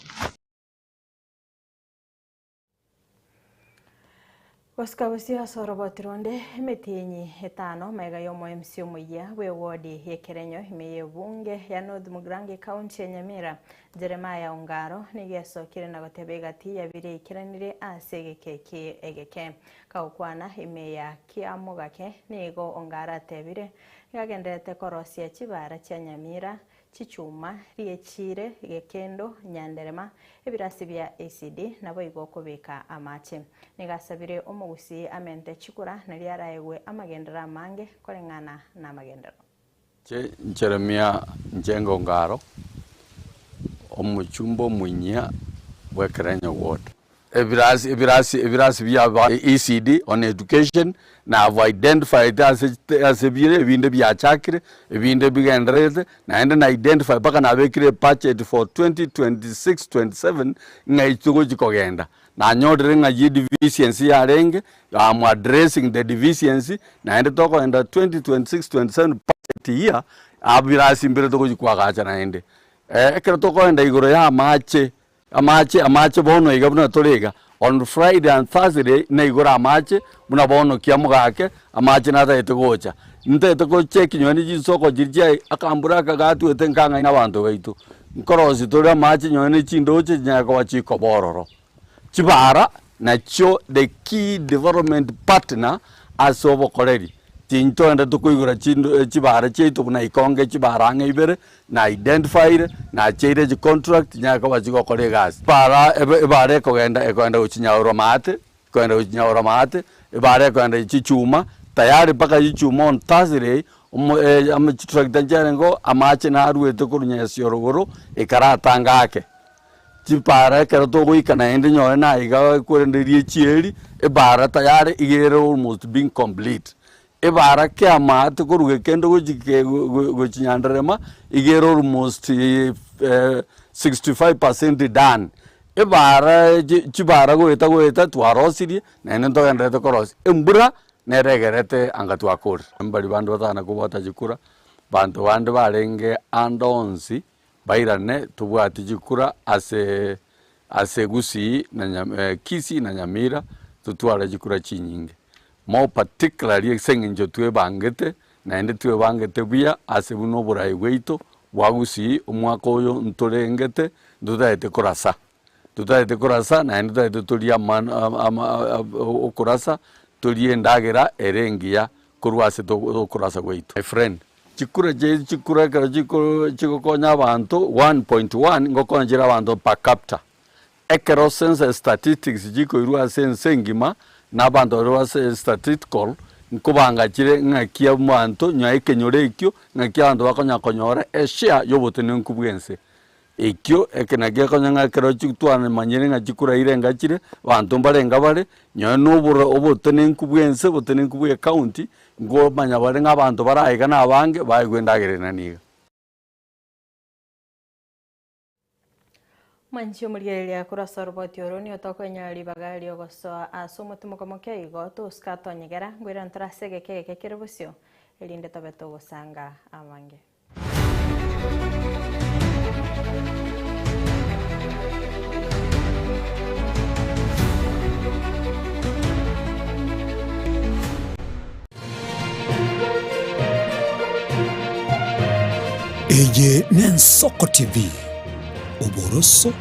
Gosika bosio ase oroboti ronde emetienyi etano magega y'omo MC omoyia bw'ewodi y'ekerenyo ime y'ebunge ya North Mugirango ekaunti ya Nyamira Jeremiah Ongaro nigo esokire na goteba egati ya biria eikeranire ase egeka eki egeke. Kagokwana ime ya Kiamogake nigo Ongaro atebire nigo agendererete korosia chibara chia Nyamira chichuma, riechire, gekendo, nyanderema, ebirasi bia ECD, naboigo okobeka amache. Nigo asabire omogusii amente chikura nario araegwe amagenderero amange koreng'ana namagenderero. Inche Jeremia Njenga Ongaro, omochumba omoinyia bw'Ekerenyo Ward. Ebirasi ebirasi ebirasi bia ba ECD on education na have identified ase ase bire ebinde biachakire ebinde bigendererete naende na identify mpaka nabekire ebudget for 2026 27 ng'a echi togochi kogenda. Nanyorire ng'a ye deficiency yarenge am addressing the deficiency naende tokogenda 2026 27 budget year abirasi mbire togochi koagacha naende. Ekero tokogenda igoro ya amache. Amache, amache bono iga buna tore iga, on Friday and Thursday naigore amache, buna bono kiamogake, amache natagete gocha. Ntagete go check nonye ne chinsoko chiria chiaye, akambura aka gatwete nkang'aina abanto baito. Nkorosia tore amache nonye ne chindoche chinyare koba chikoba ororo. Chibara nachio the key development partner ase obokoreri. Tintoenda tokoigora chindo chibara chiaito buna ikonge chibara ang'e ibere, na identified, nacheire chicontract nyare koba chigokora egasi. Ebara ebe ebara ekogenda ekogenda gochia nyaurwa maate, ekogenda gochia nyaurwa maate, ebara ekogenda chichuma, tayari mpaka chichuma on Thursday, omo ama chitractor nchiarenge oo, amache naruete korwa Nyasio rogoro, ekaratanga ake. Chibara ekero togoika naende nyore naiga korende rie chieri, ebara tayari iga ere almost being complete. Ebara kiamaate korwa gekendo gochi ke gochi nyanderema, iga ere almost 65% done. Ebara chi chibara goeta goeta twarosirie, naende ntogendererete korosia. Embura nere egerete anga twakorire. Mbari bande batana kobwata chikura, banto bande barenge ande onsi. Bairane tobwati chikura ase ase Gusii na Nya Kisii na Nyamira totware chikura chinyinge. More particularly ase eng'encho twebangete naende twebangete buya ase buna oborai bwaito bwa Gusii omwaka oyo ntorengete ntotagete korasa. Totagete korasa naende totagete torie ama ama okorasa torie endagera ere engiya korwa ase okorasa gwaito. My friend. Chikura chiaito chikura ekero chiko chigokonya abanto 1.1 ngokonya chire abanto per capita. Ekero census statistics chikoirwa ase ense engima na abanto baria base statistical nkobanga chire ng'aki abanto nyuma ekenyoro ekio ng'aki abanto bakonya konyora eshare ya obotenenku bwa ense. Ekio eke nakio gekonya ng'a ekero twamanyire ng'a chikura irenga chire, abanto mbarenga bare, nonye na oboro obotenenku bwa ense, obotenenku bwa ecounty, nkomanya bare ng'a abanto bare aiga na abange, baegwe endagera ere niga. Mwanchi omorigereria korwa ase oroboti oro nigo tokoenyora ribaga riogosoa ase omotimoko moke igo tosika tonyegera, ngoirana tore ase egeka egeke kere bosio, erinde tobe togosanga abange. Eye n'Ensoko TV, oboroso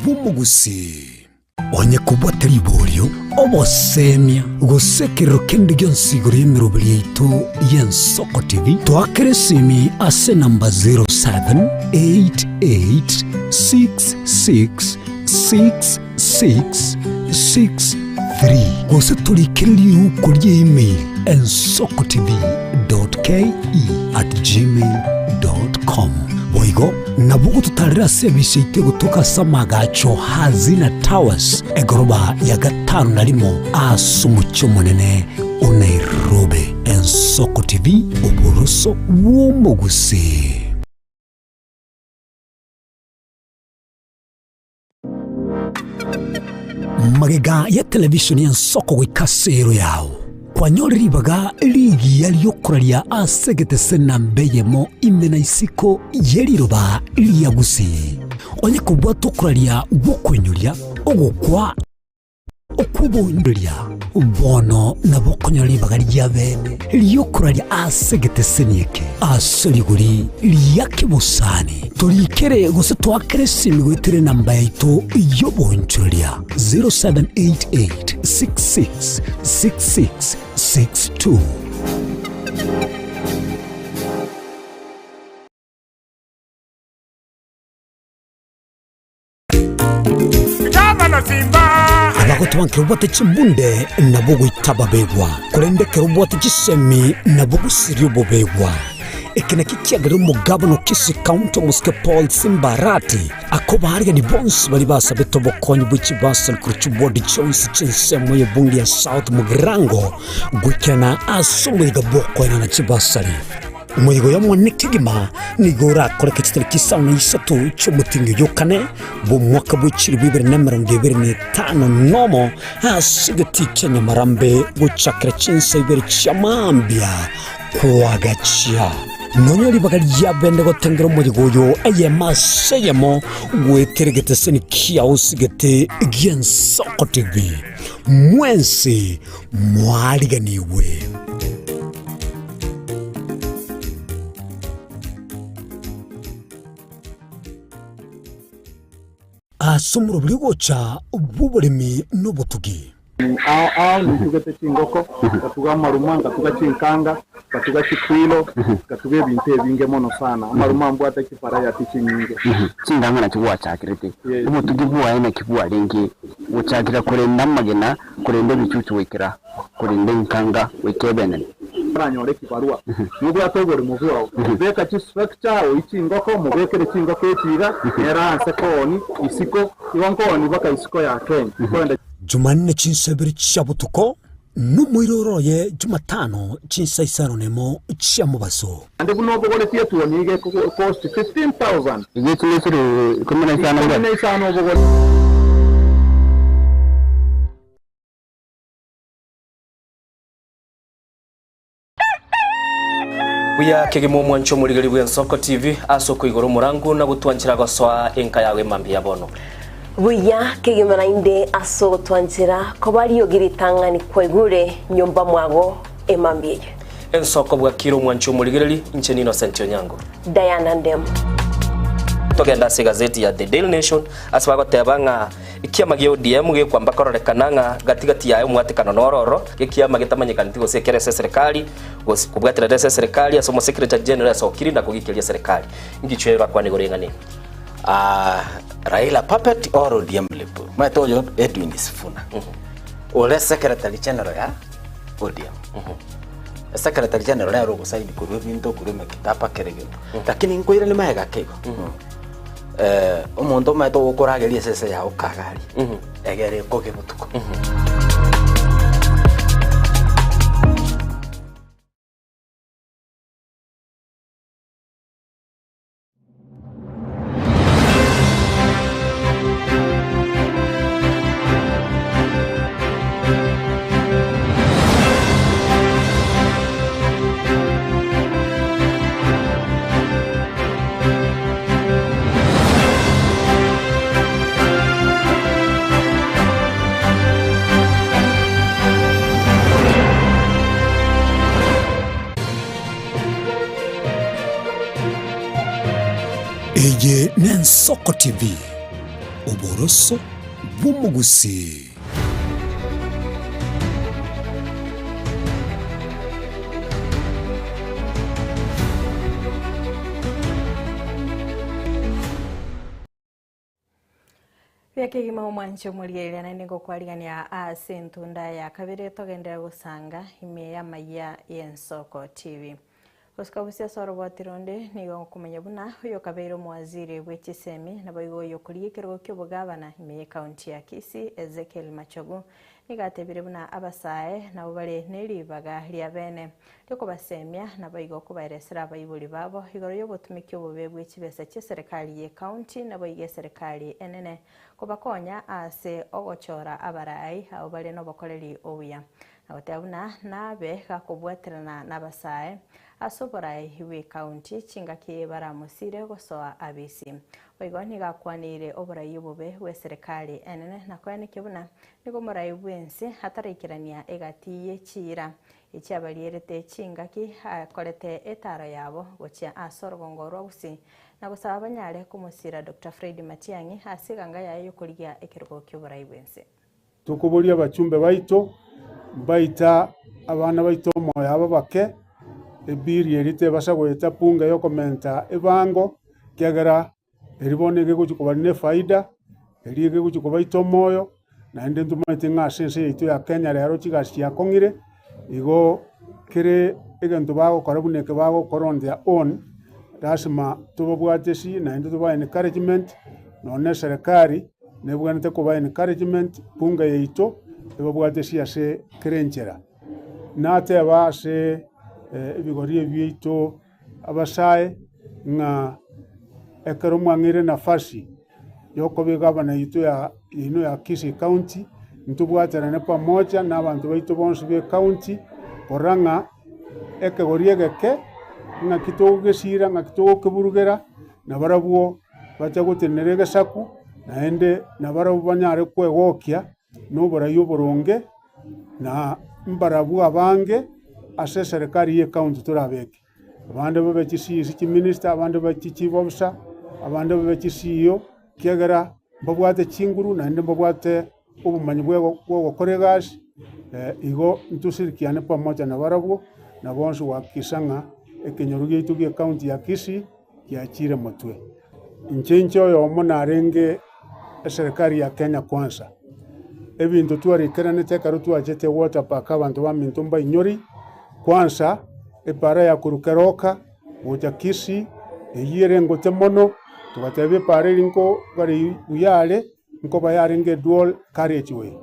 bw'omogusii. Onye kobwate riborio, obosemia, gose ekerero kende gionsi igoro y'emeroberi yaito y'Ensoko TV, toakere esimi ase enamba 0788. 66 66 63 gose torikere riuko rie email ensokotv.ke@gmail.com. Boigo nabo ogototarera ase ebise yaito egotoka ase amagacho Hazina Towers egoroba ya gatano na rimo ase omochie omonene o Nairobi. Ensoko TV, oboroso bw'omogusii. Magega ya televisheni y'ensoko goika ase ero yao, kwanyore ribaga rigiya ri'okoraria ase egetese namba eyemo ime na isiko ye riroba ria Gusii. Onye kobwata okoraria gw'okoinyoria, ogokwa, Okw'oboonchoreria bono nabo okonyora ribaga ria bene ri'okoraria ase egeteseni eke ase rigori ria kebosani. Torikere gose toakere esimi goetera enamba yaito y'oboonchoreria 0788 66 66 62. Abagotoba nkero obwate chimbunde nabo goita ababegwa, korende ekero obwate chisemi nabo gosiria obobegwa. Eke nakio kiagerire omogabana o Kisii County omosike Paul Simba Arati akobaarigania bonsi baria basabete obokonyi bwe chibasari korwa chiward chionsi chi'ensemo y'ebunge ya South Mugirango goikerana ase omoyega bw'okoenana chibasari. Omoyega oyo omonene kegima nigo orakoreke chitariki isano na isato chi'omotienyi oyio o kane bw'omwaka bwe chilifu ibere na emerongo ebere na etano nomo, ase egetii kia Nyamarambe gochakera chinsa ibere chia mambia koagachia. Nonya ribaga ria bene gotengera omoyega oyo eyemo ase eyemo goetera egeteseni kiao ase egete gi'Ensoko TV. Mwensi mwariganigwe. Ase omorobori ogocha bw'oboremi na obotugi. Ao ao nintugete chingoko, ngatuga amaruma, ngatuga chinkanga, ngatuga chikwilo, ngatuga ebinto ebinge mono sana. Amaruma mbwate chivarayati chinyinge. Chinganga nachio gwachakirete, obotugi bwaye naki bwarenge gochakera korenda amagena, korenda ebichuchu goikera korende enkanga goika ebenene. Oranyore ekibarua, nobwate oborimo bwao, beka chistructure, oyie chingoko, mobekere chingoko echi iga, nere anse kooni isiko, igo nkooni mpaka isiko ya Kenya. Nkoenda. Jumanne chinsa ibere chia botuko, na omoiroro oye Jumatano chinsa isano nemo chia mobaso. Naende buna obogoretie etuoni iga ekocost 15,000. Iga echi nechire ikomi na isano Ikomi na isano obogore. Buya kegima omwancho omorigeri bw'Ensoko TV ase okoigora omorangu na gotwanchera gosoa enka yago emambia ya bono. Buya kegima naende ase ogotwanchera koba riogi ritang'ani kwaigure nyomba mwago emambia eye. Ensoko bwakire omwancho omorigereri, inche n'Innocent Onyango. Diana Ndemo. Togende ase egazeti ya The Daily Nation ase bagoteba ng'a Ekiama gia ODM gekwamba kororekana ng'a gati gati yaye omwatekano noro ororo, gekiama getamanyekaneti gose ekere ase eserekari, gose kobwaterera ase eserekari ase omosekretary general asokiri na kogikeria eserekari. Ingichwe bakwane igoro y'eng'ana eye. Ah, Raila puppet or ODM lip. Omanyete oyo Edwin Sifuna. Ore secretary general ya ODM. Secretary general nere ogosaini korwa ebinto korwa emekitaba kera egento. Lakini nkoiranie magega ake igo. Omonto omanyete ogokorageria esese yao kagaria, egere ekoge botuko. Eye n'Ensoko TV, oboroso bw'omogusii. Ekegima omwanche omorigereria naende ngokwarigania ase entunda ya kabere togenderere gosanga ime y'amayia y'Ensoko TV. Gosika bosia ase oroboti ronde nigo ngokomanya buna oyokabeire omowaziri bwe chisemi naboigo oyokorigia ekerogo ki'obogabana ime y'ecounty ya Kisii Ezekiel Machogu nigo atebire buna abasae nabo bare neribaga ria bene riokobasemia naboigo kobaeresera abaibori babo igoro y'obotumiki obobe bwe chibesa chi'eserekari y'ecounty naboigo eserekari enene kobakonya ase ogochora abarai abwo bare nobokoreri obuya. Na goteba buna nabe gakobwaterana nabasae ase oborai bw'ecounty chingaki baramosire gosoa abisi. Boigo nigo akwaneire oborai obobe bw'eserekari enene na koenekia buna nigo omorai bw'ense ataraikerania egati ye chiira echiabarierete chingaki akorete etaro yabo gochia ase orogongo rwa Gusii na gosaba banyare komosira Doctor Fred Matiang'i ase eganga yaye y'okorigia ekerogo ki'oborai bw'ense. Tokoboria abachumbe baito, mbaita abana baito omoyo aba bake, ebill eria tebasa goeta bunge yokomenta ebango, ekiagera eria bono egegochia koba ne efaida, eria egegochia kobaita omoyo, naende ntomanyete ng'a ase ense yaito ya Kenya rero chigasi chiakong'ire, igo kere egento bagokora buna eke bagokora on their own, lasima tobabwate esi naende tobae encouragement, nonya na eserekari. Nebwenerete koba encouragement bunge yaito ebabwate ase ase kera enchera. Nateba ase ebigori ebi biaito abasae ng'a ekero mwang'eire nafasi yokoba egavana yaito ya yaino ya Kisii county, ntobwaterane pamoja na abanto baito bonsi ba ecounty korora ng'a ekegori egeke ng'aki togogesira ng'aki togokeburugera, nabarabwo bacha gotenenera egesaku, naende nabarabwo banyare kwegokia noborai oboronge, na mbarabwo abange ase eserekari y'ecounty torabeke. Abande babe chi-C.E.C chiminister, abande babe chi-chief officer, abande babe chi-C.E.O, ekiagera mbabwate chinguru naende mbabwate obomanyi bwa ogokora egasi, igo ntoshirikiane pamoja nabarabwo, na bonsi gohakikisha ng'a ekenyoro giaito gie county ya Kisii giachire motwe. Inche inche oyomo narenge eserekari ya Kenya Kwanza, ebinto twarikeranete ekero twachete water park abanto baminto mbainyori, kwanza epara ya korwa Keroka gocha Kisii, eyio ere engote mono, togateba epara eria nko bare buya are. nkoba yarenge dual carriageway.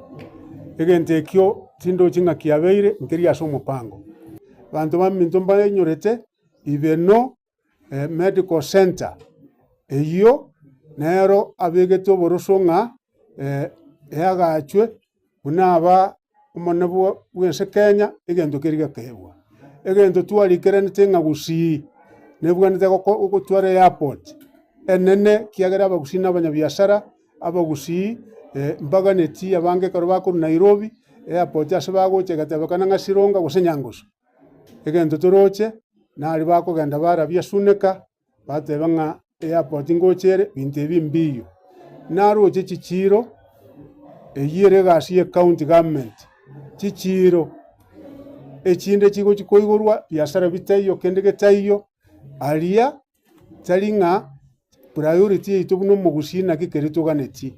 Egento ekio tindochi ng'a kiabeire nkeri ase omopango. Abanto baminto mbainyorete Ibeno Medical Centre, eyio nero abegete oboroso ng'a eagachwe buna aba omonene bw'ense Kenya, egento keria gekeegwa. Egento twarikeranete ng'a gusii nebwenerete gotwara airport enene ekiagera abagusii na abanyabiasara, abagusii mbaganeti abange ekero bakorwa Nairobi, airport ase bagocha egatebekana ng'a Sironga gose Nyangusu. Egento toroche, naria bakogenda barabia Suneka, Bateba ng'a airport ngocha ere, binto ebi mbiyo. Naroche chichiiro, eyio ere egasi ye county government, chichiiro echinde chigochi koigorwa biasara bitaiyo kende getaiyo, aria tari ng'a priority yaito buna omogusii naki keri toganetie.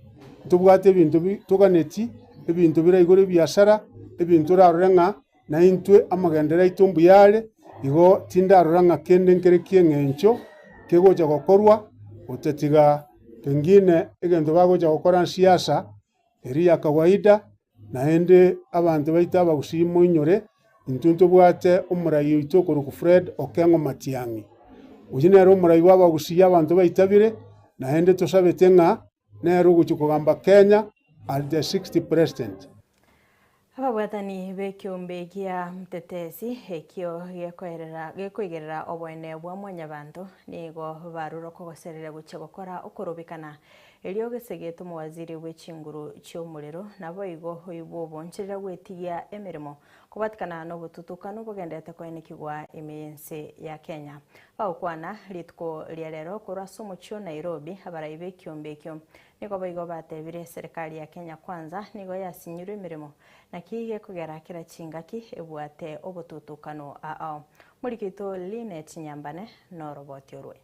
Ntobwate ebinto bi toganetie, ebinto biraigore ebiasara, ebinto orarore ng'a Naintwe amagenderero aito mbuya are, igo tindarora ng'a kende nkere ki'eng'encho kegocha gokorwa, gotatiga pengine egento bagocha gokora nsiasa eria ya kawaida, naende abanto baito abagusii moinyore, intwe ntobwate omorai oito okorokwa Fred Okengo Matiang'i. Oyio nere omorai bw'abagusii abanto baitabire, naende tosabete ng'a nere ogochia kogamba Kenya as the sixth president. Ababwatani b'ekeombe gia Mtetezi ekio gekoerera gekoigerera oboene bwa Mwanyabanto nigo barure okogosereria gochia gokora okorobekana erio gesegete omowaziri bwe chinguru chi'omorero naboigo oibwe oboncherera gwetigia emeremo kobwatikana nobotutukanu bogenderete koenekigwa ime y'ense ya Kenya. Bagokwana rituko ria rero korwa ase omochie o Nairobi abarai b'ekeombe ekio Nigo boigo batebire eserekari ya Kenya Kwanza nigo yasinyirwe emeremo naki gekogera kera chingaki ebwate obotutukano ao. Moriki oito Linet Nyambane noroboti orwe.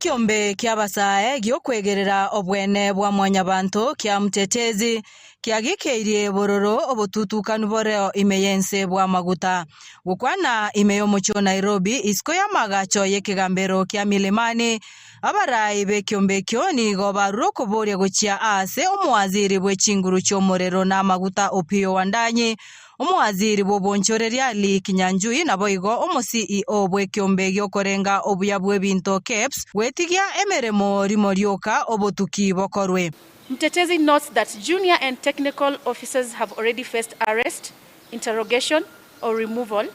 Ekiombe ki'abasae gi'okwegerera obwene bwa Mwanyabanto kia Mtetezi kiagikeirie bororo obotutukanu boreo ime y'ense bw'amaguta. Gokwana ime y'omochie o Nairobi isiko y'amaagacho y'ekegambero kia Milimani, abarai b'ekiombe ekio nigo barure okoboria gochia aase omowaziri bwe chinguru chi'omorero na amaguta Opiyo Wandanyi Omowaziri bw'obonchoreria Lee Kinyanjui naboigo omo-CEO bw'ekiombe gi'okorenga obuya bw'ebinto KEBS gwetigia emeremo rimo rioka obotuki bokorwe. Mtetezi notes that junior and technical officers have already faced arrest, interrogation, or removal,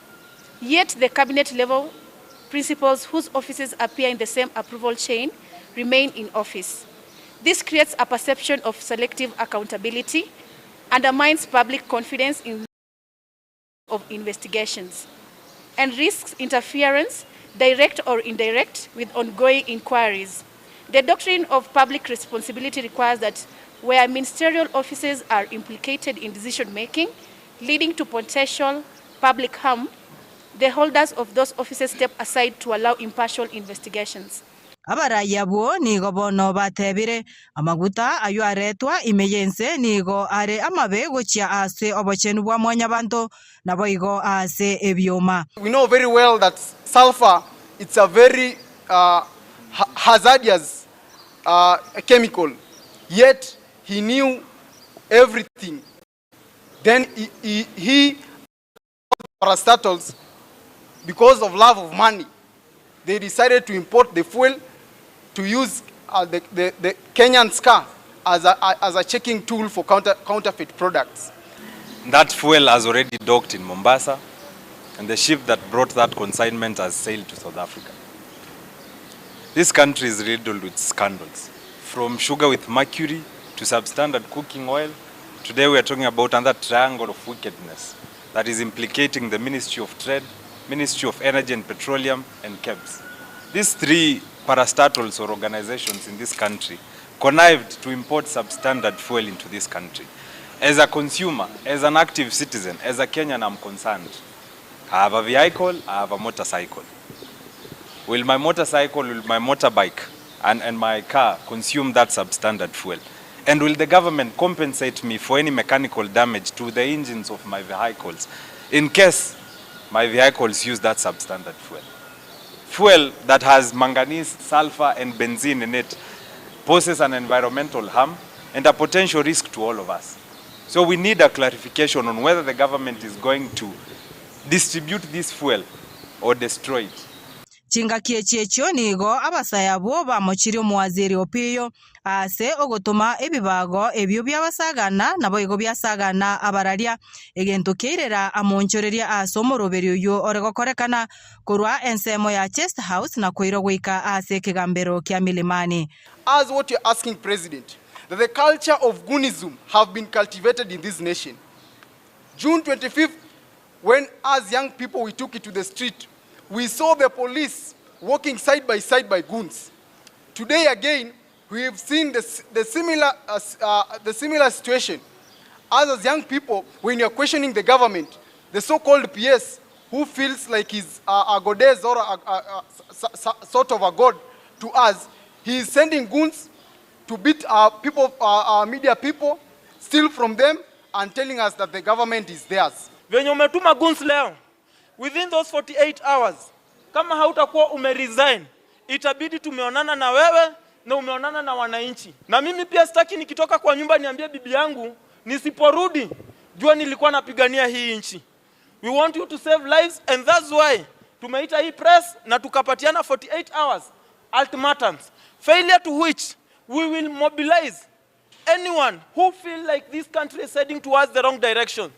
yet the cabinet level principals whose offices appear in the same approval chain remain in office. This creates a perception of selective accountability undermines public confidence in of investigations and risks interference, direct or indirect, with ongoing inquiries. The doctrine of public responsibility requires that where ministerial offices are implicated in decision making, leading to potential public harm, the holders of those offices step aside to allow impartial investigations. Abarai abwo nigo bono batebire, Amaguta ayio aretwa ime y'ense nigo are amabe gochia ase obochenu bwa Mwanyabanto, naboigo ase ebioma. We know very well that sulphur it's a very hazardous chemical yet he knew everything then he, he parastatals because of love of money they decided to import the fuel to use uh, the, the, the Kenyan's car as a, as a checking tool for counter, counterfeit products. That fuel has already docked in Mombasa and the ship that brought that consignment has sailed to South Africa. This country is riddled with scandals, from sugar with mercury to substandard cooking oil. Today we are talking about another triangle of wickedness that is implicating the Ministry of Trade, Ministry of Energy and Petroleum, and KEBS. These three parastatals or organizations in this country connived to import substandard fuel into this country. As a consumer, as an active citizen, as a Kenyan, I'm concerned. I have a vehicle, I have a motorcycle. Will my motorcycle, will my motorbike and, and my car consume that substandard fuel? And will the government compensate me for any mechanical damage to the engines of my vehicles in case my vehicles use that substandard fuel? Fuel that has manganese, sulfur, and benzene in it poses an environmental harm and a potential risk to all of us. So we need a clarification on whether the government is going to distribute this fuel or destroy it. Chingaki echi echio nigo abasae abwo bamochirie omowaziri Opiyo ase ogotoma ebibago ebio bi'abasagana naboigo biasagana abararia, egento kiairera amoonchoreria ase omoroberio oyio ore gokorekana korwa ensemo ya Chest House na koirwa goika ase ekegambero kia Milimani. As what you're asking President, that the culture of goonism have been cultivated in this nation. June 25th, when as young people we took it to the street, we saw the police walking side by side by goons. Today again, we have seen the, the, similar, uh, uh, the similar situation. Us as young people, when you're questioning the government, the so-called PS, who feels like he's a, a goddess or a, a, a, sort of a god to us, he is sending goons to beat our people, our, our media people, steal from them, and telling us that the government is theirs. Venye umetuma goons leo, within those 48 hours, kama hautakuwa umeresign, itabidi tumeonana na wewe na umeonana na wananchi. Na mimi pia sitaki nikitoka kwa nyumba niambie bibi yangu nisiporudi, jua nilikuwa napigania hii nchi. We want you to save lives and that's why tumeita hii press na tukapatiana 48 hours ultimatums, failure to which we will mobilize anyone who feel like this country is heading towards the wrong direction.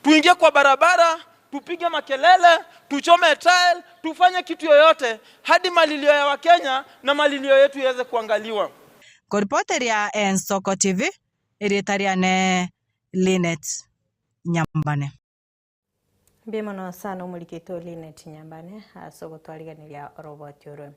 Tuingie kwa barabara, tupige makelele, tuchome tile, tufanye kitu yoyote hadi malilio ya Wakenya na malilio yetu yaweze kuangaliwa. Koripoteria Ensoko TV, erieta riane Linet Nyambane. Mbuya mono sana omorikito Linet Nyambane ase ogotwarigereria oroboti orwe.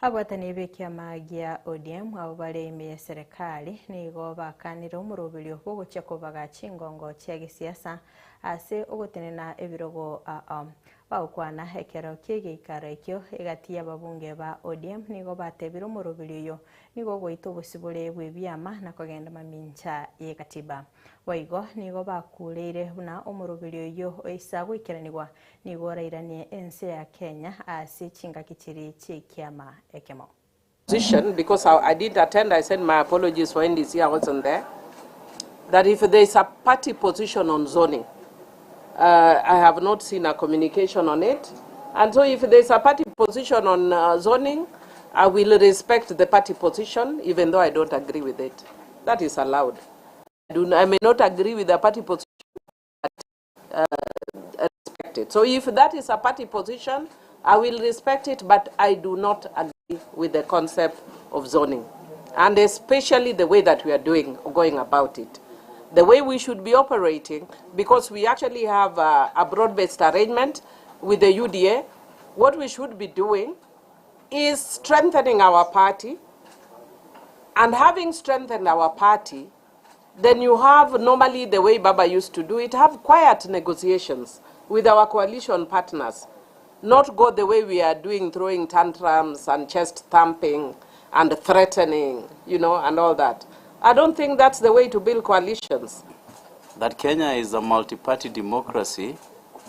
Abwatani b'ekiama gia ODM abo bare ime y'eserekari nigo bakanire omoroberio bw'ogochia kobaga chingongo chia gesiasa ase ogotenena ebirogo aa. Bagokwana ekero ki'egeikaro ekio egati y'ababunge ba ODM nigo batebire omoroberi oyo nigo ogoita obosibore bw'ebiama na kogenda mamincha y'ekatiba. Boigo nigo bakureire buna omoroberi oyio oisa goikeranigwa nigo orairanie ense ya Kenya ase chingaki chiria chi'ekiama ekemo. Position because I, I didn't attend, I send my apologies for NDC, I wasn't there, that if there is a party position on zoning, uh, I have not seen a communication on it. And so if there is a party position on uh, zoning, I will respect the party position, even though I don't agree with it. That is allowed. I, do, I may not agree with the party position, but uh, respect it. So if that is a party position, I will respect it, but I do not agree with the concept of zoning, and especially the way that we are doing, going about it. The way we should be operating, because we actually have a, a broad-based arrangement with the UDA, what we should be doing is strengthening our party, and having strengthened our party, then you have normally the way Baba used to do it, have quiet negotiations with our coalition partners. Not go the way we are doing, throwing tantrums and chest thumping and threatening, you know, and all that. I don't think that's the way to build coalitions. That Kenya is a multi-party democracy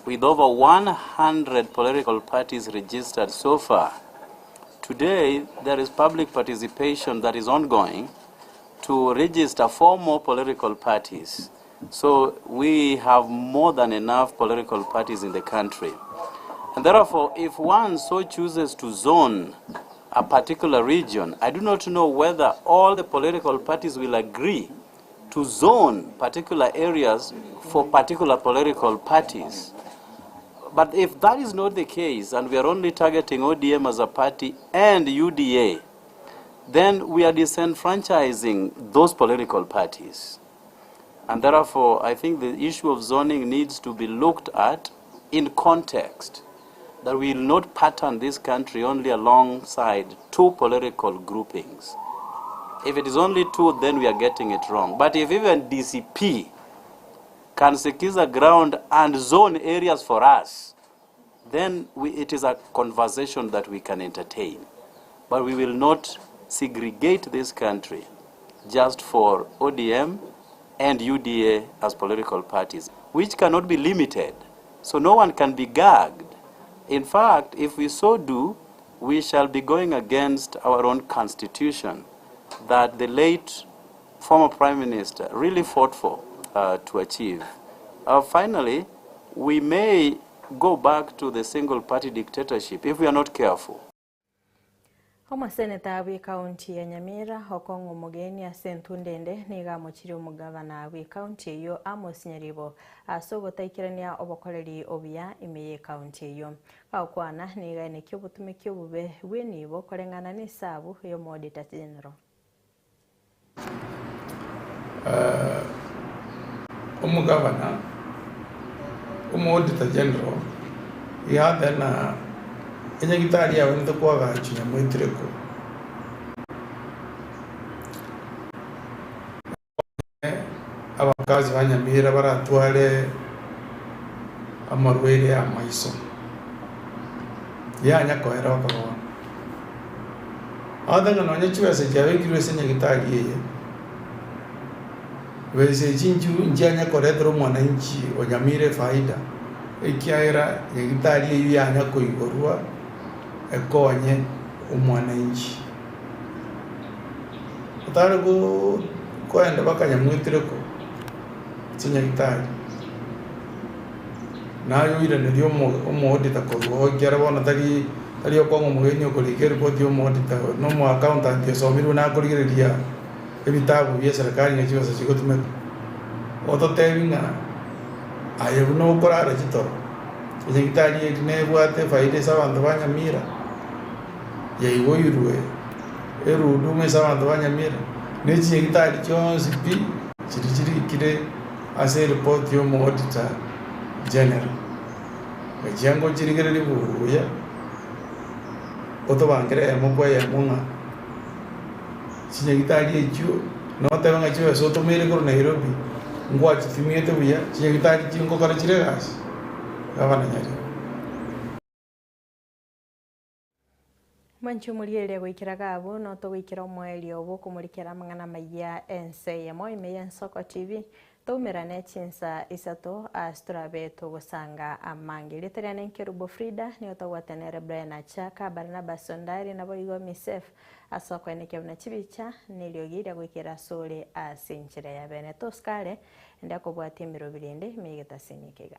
with over 100 political parties registered so far. Today, there is public participation that is ongoing to register four more political parties. So we have more than enough political parties in the country. And therefore, if one so chooses to zone a particular region, I do not know whether all the political parties will agree to zone particular areas for particular political parties. But if that is not the case, and we are only targeting ODM as a party and UDA, then we are disenfranchising those political parties. And therefore, I think the issue of zoning needs to be looked at in context, that we will not pattern this country only alongside two political groupings. If it is only two, then we are getting it wrong. But if even DCP can secure the ground and zone areas for us, then we, it is a conversation that we can entertain. But we will not segregate this country just for ODM and UDA as political parties, which cannot be limited. So no one can be gagged. In fact, if we so do, we shall be going against our own constitution that the late former prime minister really fought for uh, to achieve. Uh, finally, we may go back to the single party dictatorship if we are not careful. Omoseneta bw'ekaunti ya Nyamira Okong'o Omogeni ase entunda ende nigo amochirie omogavana bw'ekaunti eyio Amos Nyaribo ase ogotaikerania obokoreri obuya ime y'ekaunti eyio. Gagokwana nigo aenekia obotumeki obobe bw'enibo koreng'ana na esabu y'omo-auditor general. Omogavana, omo-auditor general, iga ateba ng'a enyagitari yabwenerete koagachwa Nyamwetireko. Abakazi ba Nyamira baratware amarwaire y'amaiso, yanya koera mpaka bono. Agote ng'a nonye chibesa chiabekirwe ase enyagitari eye, besa echi nchiru nchianya koretera omwananchi o Nyamira efaida, ekiagera nyagitari eywo yanya koigorwa ekonye omwananchi. Otare go koenda mpaka Nyamwetireko ase nyagitari, naye oiraneria omo omoauditor korwa oo ekiagera bono tari tari okong'a omogeni okorika eripoti ya omoauditor na omo accountant osomirwe nakorigereria ebitabu bia eserekari ng'a chibesa chigotumeka. Ototebi ng'a aye buna okorara chitoro, enyagitari eri nebwate efaida ase abanto ba Nyamira, yaigoirwe erudumu ase abanto ba Nyamira, na echinyagitari chionsi pi chiri chirikire ase eripoti ya omoauditor general. Gachia ngochirigereria buya, otobangere eyemo kwa eyemo ng'a chinyagitari echio notebe ng'a chibesa otomeire korwa Nairobi, ngwachitumiete buya, chinyagitari chingokora chire egasi? Gavana Nyaribo. Mwanche omorigereria goikera iga abwo, notogoikera omoerio bw'okomorikera amang'ana amaya ense eyemo ime y'Ensoko TV, toumerane chinsa isato ase torabe togosanga amange. Erieta riane Nkerubo Frida, nigo togwatana nere Brian Achaka, Barnabas Ondari, naboigo Misef ase okoenekia buna chibicha na eriogi ria goikera asore ase enchera ya bene. Tosikare, ende akobwatia emeroberi ende ime y'egetasini eke iga.